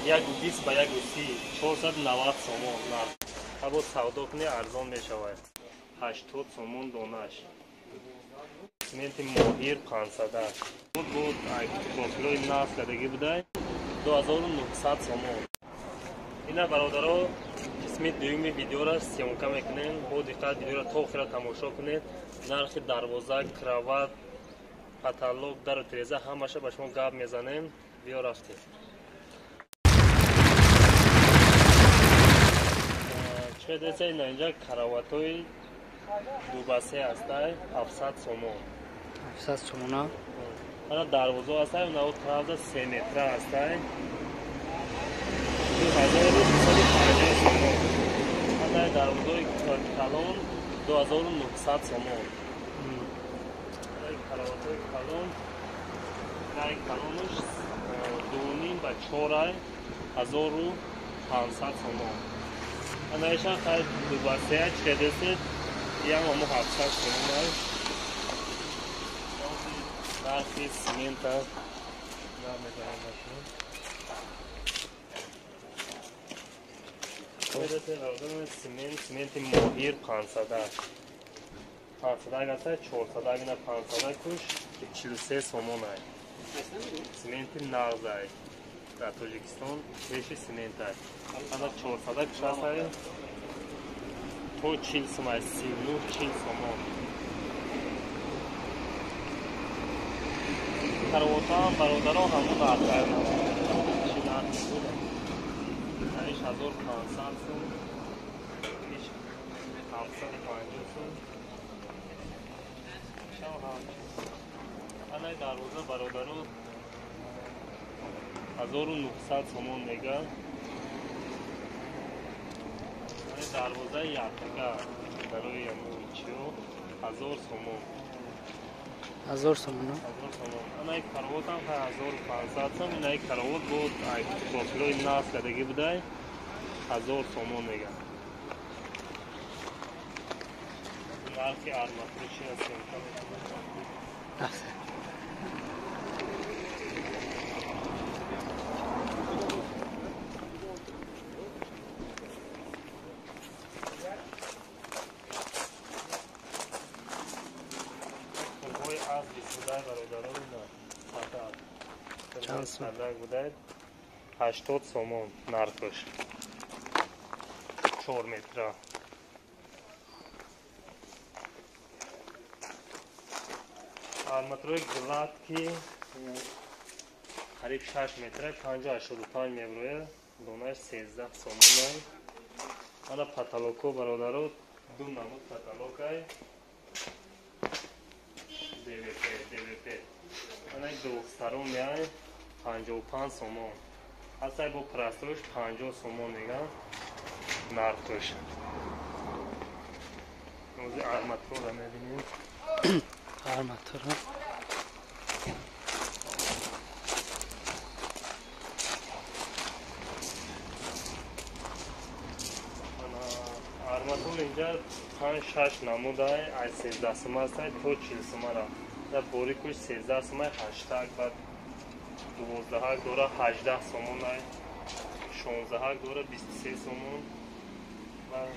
1,20 ба 1,30 490 сомон нарх. Ҳабо савдо кунӣ арзон мешавад. 80 сомон донаш. Цементи моҳир 500. Буд профилои нав кардагӣ будай 2900 сомон. Ина бародаро қисми дуюми видеоро съёмка мекунем. Бо диққат видеоро то охира тамошо кунед. Нархи дарвоза, кроват, потолок, дару тиреза ҳамаша ба шумо гап мезанем. Биё рафтем. Чӣ ина инҷа караватҳои дубасе ҳастай 700 сомон. 700 сомона. Ана дарвоза ҳастай, нао тарафда 3 метра ҳастай. 2250 сомон. Ана дарвозаи калон 2900 сомон. Караватҳои калон, наи калонаш 2,5 ба 4 1500 сомон. Анаишан хай дубасея чедесед, ям амо 700 сомон ай. Нархи цемента намедонам машин. Цемент, цементи моҳир 500. 500 гаста 400 гина 500 куш 43 сомон ай. Цементи нағз ай. Дар Тоҷикистон пеши цемент ай. Ана 400 куш аст ай. То 40 сом ай, 39 40 сомон. Каравотам бародарон ҳамон нарх ай. Чи нарх буд? Иш 1500 сом, иш 750 сом. Шам ҳам. Ана дарвоза бародарон 1900 сомон мега. Ана дарвозаи яктага барои ҳамон чиё 1000 сомон. 1000 сомон. 1000 сомон. Ана ин каравот ҳам 1500 сом. Ина ин каравот бо профилои нав кардагӣ будай 1000 сомон мега. Нархи арматура чи аст? Рафта. Турбои аз бисудай бародарон ина садак. Чанд сом? Садак будай 80 сомон нархаш. 4 метра. Арматураи гладки қариб 6 метра 5,85 меброяд, донаш 13 сомон. Ана потолоко бародаро ду намуд потолокай ДВП, ДВП. Ана двухсторонний ай 55 сомон. Ҳастай бо простоиш 50 сомон меган нархш. Ози арматура мебинем. Арматура. Арматура инҷа 5-6 намудай, аз 13 сум ҳастай то 40 сумара. Дар борикуш 13 сумай 8 баъд 12 дора 18 сомонай, 16 дора 23 сомон ва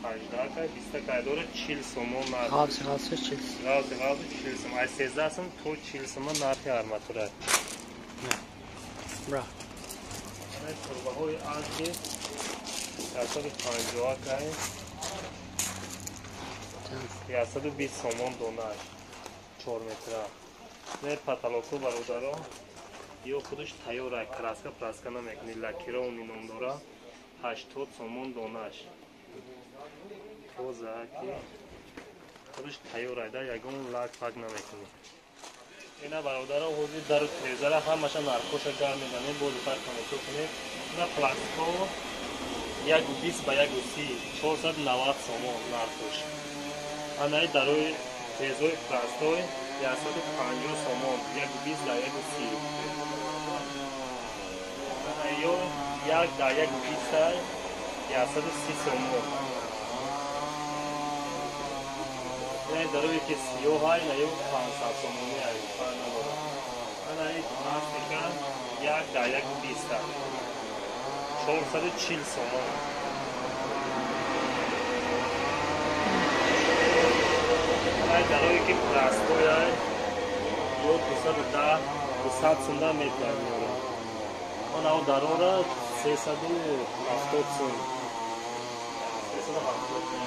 18 20 дора 40 сомон нарх. Ғафси ғафси 40. Ғафси ғафси 40 сом. Аз 13 сум то 40 сум нархи арматура. Бра. Турбаҳои азби 150 кай 120 сомон донаш 4 метра. Не потолоку бародаро ё худаш тайёр ай, краска праска намекунӣ, лакировани ном дора 80 сомон донаш. Тоза ки худаш тайёр ай да, ягон лак пак намекунӣ. Ина бародаро ҳозир дару тирезара ҳамаша нархоша гар мезанем, бо диққат тамошо кунед. Ина пластико 1,20 ба 1,30 490 сомон нархош. Анаи дарои тирезои простой 150 сомон 1,20 дар 1,30. Анаё 1 дар 1,20 130 сомон. Ина дарое ки сиёҳ ай, наё 500 сомонӣ ай, фарқ надорад. Анаи пластика 1 дар 1.20 440 сомон. Ай дарое ки простой ай ё 210 200 сум да метавад меорад. Он ав дарора 370 сум. 370 сум.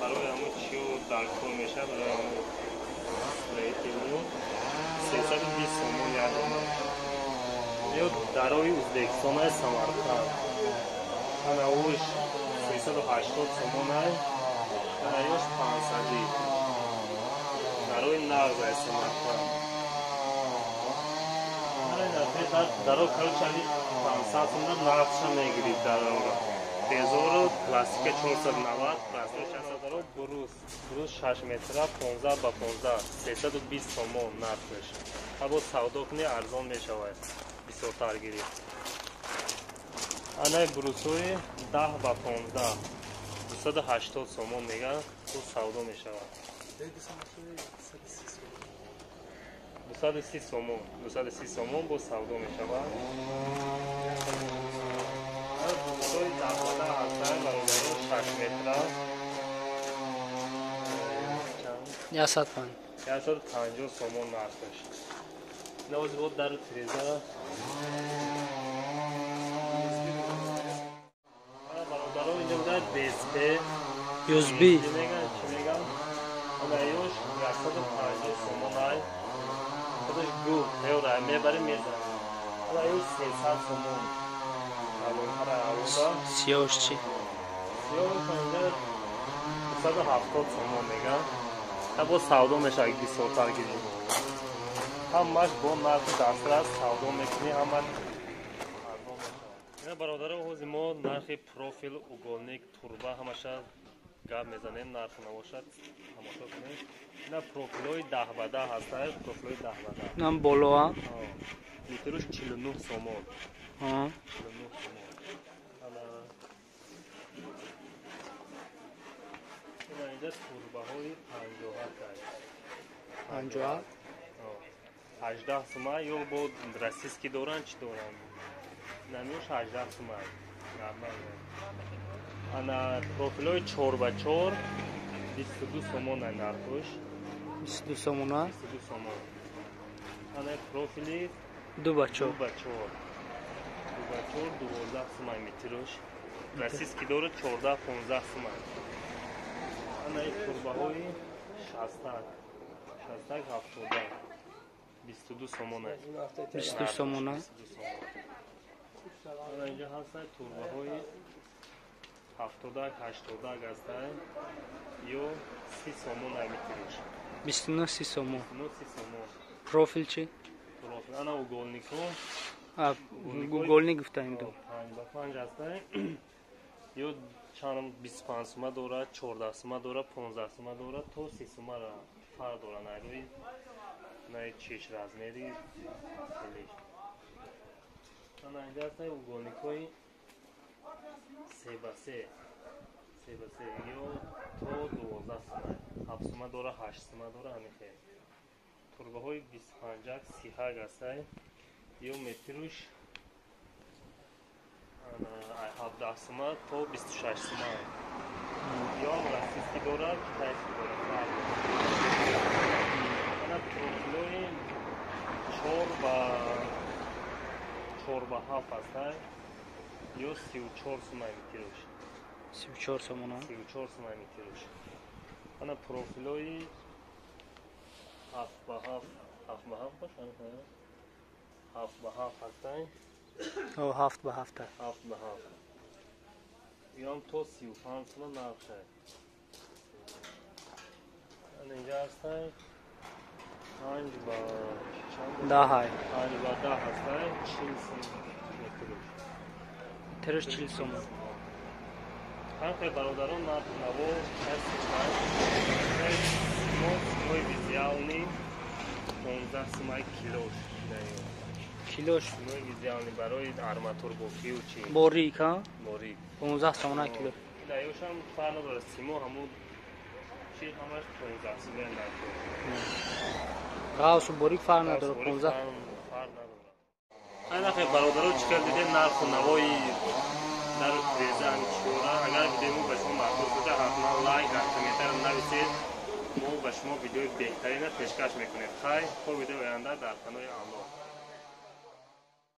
Барои ҳамон чиё дар кор мешавад, барои ҳамон строителю 320 сомон як дона. Ё дарои Ӯзбекистон ай Самарқанд. Ана уш 380 сомон ай, ана ёш 500. Дарои нағз ай Самарқанд. Даро короче 500 сомон нағзша мегирид дарора. Безору пластика 490, простой 600 даро брус. Брус 6 метра 15 ба 15, 320 сомон нархш. Ҳабо савдо кунӣ арзон мешавад. Бисёртар гирӣ. Анаи брусҳои 10 ба 15, 280 сомон мегӯянд, хуб савдо мешавад. 230 сомон, 230 сомон боз савдо мешавад. Брусҳои 10 ба 10 ҳастанд, бародарон 6 метра. 150 сомон нархш. Навози бод дару тиреза. Бародарон инҷо буда ДСП. USB. Меган, чӣ меган? Ана ёш 150 сомон ай. Худаш гул, тайёр ай, мебарем мезанем. Ана ёш 300 сомон. Калонтар авода. Сиёш чӣ? Сиёш инҷа 270 сомон меган. Та боз савдо мешавад бисёртар гирем. Ҳамаш бо нархи дастрас савдо мекунӣ, ҳамаш арзон мешавад. Ина бародаро, ҳозир мо нархи профил, уголник, турба ҳамаша гап мезанем, нарх набошад, тамошо кунед. Ина профилҳои 10 ба 10 ҳастанд, профилҳои 10 ба 10. Нам болоа? Литруш 49 сомон. 49 сомон. Ана ина инҷа турбаҳои 57 аст. 57? 18 сума ё бо российский доранд, чӣ доранд? Намёш 18 сума. Нормально. Ана профилҳои 4 ба 4 22 сомон ай нархуш. 22 сомона? 22 сомон. Ана профили 2 ба 4. 2 ба 4. 2 ба 4 12 сума метруш. Российский дорад 14 15 сума. Ана турбаҳои 60 60 70 22 сомон аст. 22 сомона? 22 сомон. Ана инҷо ҳастанд турбаҳои 70 80 ҳастанд ё 30 сомон ай метруш. 29 30 сомон. 29 30 сомон. Профил чӣ? Профил. Ана уголникҳо. Уголник гуфтаем ду. 5 ба 5 ҳастанд. Ё чанд 25 сума дорад, 14 сума дорад, 15 сума дорад, то 30 сума фарқ дорад ай рӯи най чиш размери хелиш. Ана инҷа ҳастанд уголникҳои 3 ба 3. 3 ба 3 ё то 12 сума. 7 сума дорад, 8 сума дорад, ҳамин хел. Турбаҳои 25 30 ҳастанд. Ё метруш 17 сума то 26 сума. Ё российский дорад, китайский дорад. Ана профилҳои 4 ба 4 ба 7 ҳастанд. Ё 34 сума метруш. 34 сомона? 34 сума метруш. Ана профилҳои 7 ба 7, 7 ба 7 бошад, 7 ба 7 ҳастанд. 7 ба 7. 7 ба 7. Ём то 35 сума нархш аст. Ана инҷа ҳастанд 5 ба чанд? 10. 5 ба 10 ҳастанд, 40 сум метруш. Метруш 40 сомон. Ҳамхел бародарон нархи наво 65. Симои визиални 15 сумаи килош. Килош? Симои визиални барои арматурбофию чи? Борик, ҳа? Борик. 15 сомона кило. Даёшам фарқ надорад, симо ҳамун чи ҳамаш 15 сумаи нархо. Ғавсу борик фарқ надорад, 15. Фарқ надорад. Айнахе, бародаро, чӣ хел дидем нарху навои дару тиреза чора. Агар видеои мо ба шумо маъқул шуда, ҳатман лайк дар комментария нависед. Мо ба шумо видеои беҳтарина пешкаш мекунем. Хайр, то видеои оянда, дар паноҳи Аллоҳ.